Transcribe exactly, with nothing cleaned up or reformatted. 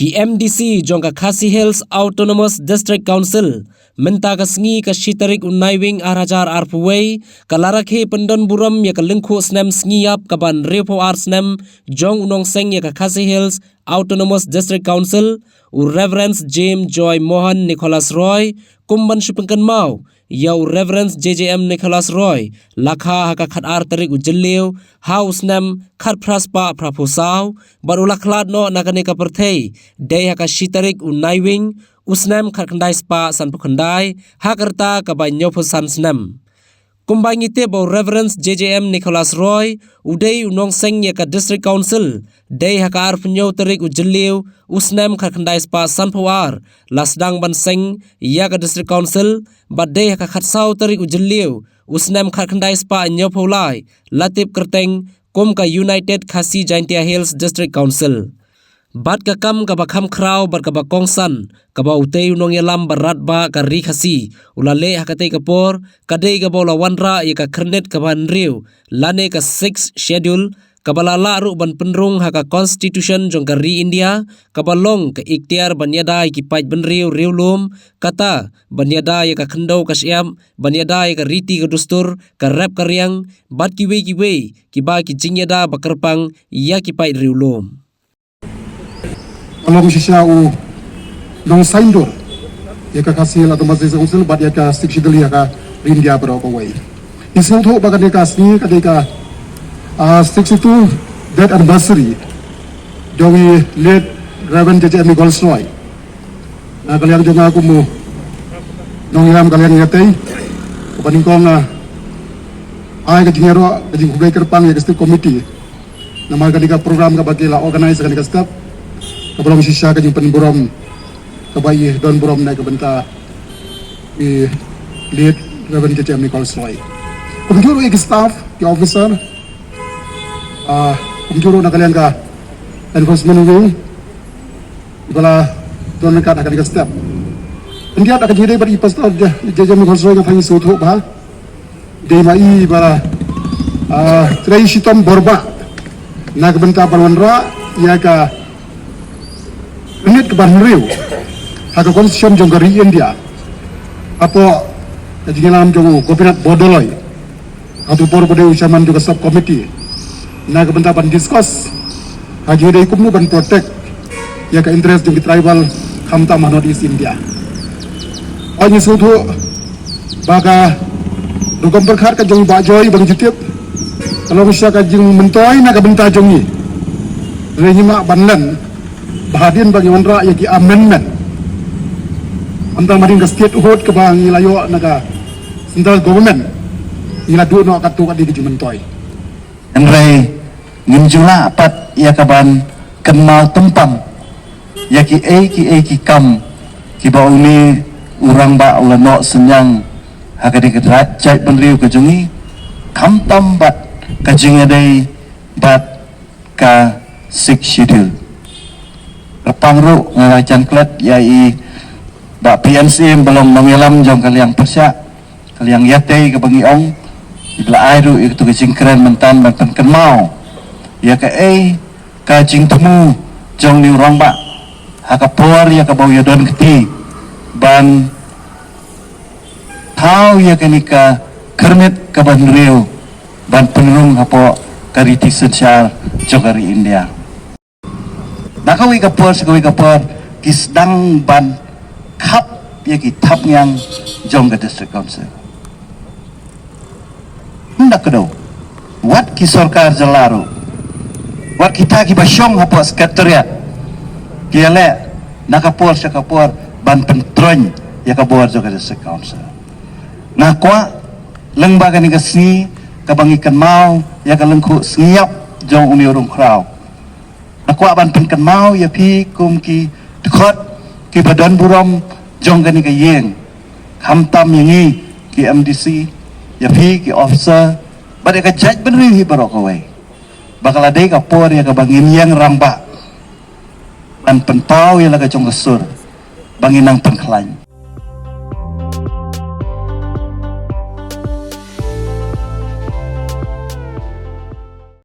Ki M D C jong ka Khasi Hills Autonomous District Council mynta ka sngi ka shi tarik u Naiwieng ar hajar arphew wei ka la rakhe pyndon burom ïa ka lyngkhuh snem sngi ïap kaba hynriewphew ar snem jong u nongseng ïa ka Khasi Hills Autonomous District Council, u Reverend James Joy Mohan Nicholas Roy, kum ban shu pynkynmaw ïa u Reverend J J M Nicholas Roy la kha ha ka khatar tarik u Jylliew ha u snem khatphra spah phraphew saw, bad u la khlad noh na kane ka pyrthei dei ha ka shi tarik u Naiwieng u snem khatkhyndai spah sanphew khyndai, ha ka rta kaba hynñiewphew san snem. Kumba ngi tip ba u Reverend J J M Nicholas Roy u dei u nongseng ïa ka District Council dei ha ka arphew hynñiew tarik u Jylliew u snem khatkhyndai spah sanphew ar la sdang ban seng ïa ka District Council, bad dei ha ka khatsaw tarik u Jylliew u snem khatkhyndai spah hynñiewphew lai la tip kyrteng kum ka United Khasi Jaintia Hills District Council. Bad ka kam kaba kham khraw bad kaba kongsan kaba utei u nongïalam ba radbah ka Ri Khasi u la leh ha katei ka por ka dei kaba u la wanrah ïa ka khyrnit kaba hynriew lane ka Sixth Schedule, kaba la lah ruh ban pynrung ha ka Constitution jong ka Ri India, kaba long ka iktiar ban ïada ïa ki paidbynriew riewlum, kata ban ïada ïa ka khyndew ka shyiap, ban ïada ïa ka riti ka dustur, ka rep ka riang, bad kiwei kiwei kiba ki jingïada ba kyrpang ïa ki paid riewlum. Ka long shisha u nongsaiñdur ïa ka Khasi Hills Autonomous District Council bad ïa ka Sixth Schedule ïa ka Ri India baroh kawei. Ngi sngewthuh ba kane ka sngi ka dei ka, ah, sixty-two death anniversary jong i late Reverend J J M Nicholas Roy. Na ka liang jong nga kum u nongïalam ka liang ïatei, kaba nyngkong, ah, ai ka jingïaroh, ka jingkhublei kyrpang ïa ka State Committee namar kane ka program kaba ki la organize kane ka step, kaba long shisha ka jingpynburom kaba i don burom na ka bynta i late Reverend J J M Nicholas Roy. Kumjuh ruh ïa ki staff, ki officer, ah, kumjuh ruh na ka liang ka enforcement wing, ba la don ryngkat ha kane ka step. Khyndiat ha ka jingïadei bad i Pastor J J Nicholas Roy, nga pyrshang sngewthuh ba dei ma i ba la, ah, trei shitom bor bha na ka bynta ban wanrah ïa ka khyrnit kaba hynriew ha ka Constitution jong ka Ri India. Hapoh ka jingïalam jong u Gopinath Bordoloi, ha kato ka por ba u dei u chairman jong ka sub committee na ka bynta ban discuss ha ka jingïadei kumno ban protect ïa ka interest jong ki tribal, khamtam ha North East India. Ngi sngewthuh ba ka rukom pyrkhat ka jong i Bah Joy ba ngi ju tip ka long shisha ka jingmyntoi na ka bynta jong ngi. Hynrei ngim lah ban len ba hadien ba ngi wanrah ïa ki amendment, khamtam hadien ka statehood kaba ngi la ïoh na ka central government, ngi la duh noh katto katne ki jingmyntoi. Hynrei ngim ju lah pat ïa ka ban kynmaw tympang ïa kiei kiei ki kam kiba une u rangbah u la noh synñiang ha kane ka jaitbynriew ka jong ngi, khamtam bad ka jingïadei bad ka Sixth Schedule. Kyrpang ruh nga la jan klet ïa i Bah P N Syiem ba long nongïalam jong ka liang pyrshah, ka liang ïatei kaba ngi ong, i ba la ai ruh ïa kato ka jingkren mynta ban pynkynmaw ïa kaei ka jingthmu jong une u rangbah ha ka por ïa kaba u ïadon kti ban thaw ïa kane ka khyrnit kaba hynriew ban pynrung hapoh ka riti synshar jong ka ri India. Na kawei ka por sha kawei ka por ki sdang ban khap ïa ki thapniang jong ka District Council. Ym da kdew, wat ki sorkar jylla ruh, wat kita kiba shong hapoh Secretariat, ki ïaleh na ka por sha ka por ban pyntroiñ ïa ka bor jong ka District Council. Nga kwah lyngba kane ka sngi kaba ngi kynmaw ïa ka lyngkhuh sngi ïap jong une u rung khraw, nga kwah ban pynkynmaw ïa phi kum ki dkhot kiba don burom jong kane ka ïing, khamtam ïa ngi ki M D C, ïa phi ki officer, bad ïa ka jaitbynriew hi baroh kawei, ba ka la dei ka por ïa kaba ngin ïeng rangbah ban pynpaw ïa la ka jong ka sur ba ngin nang pynkhlaiñ.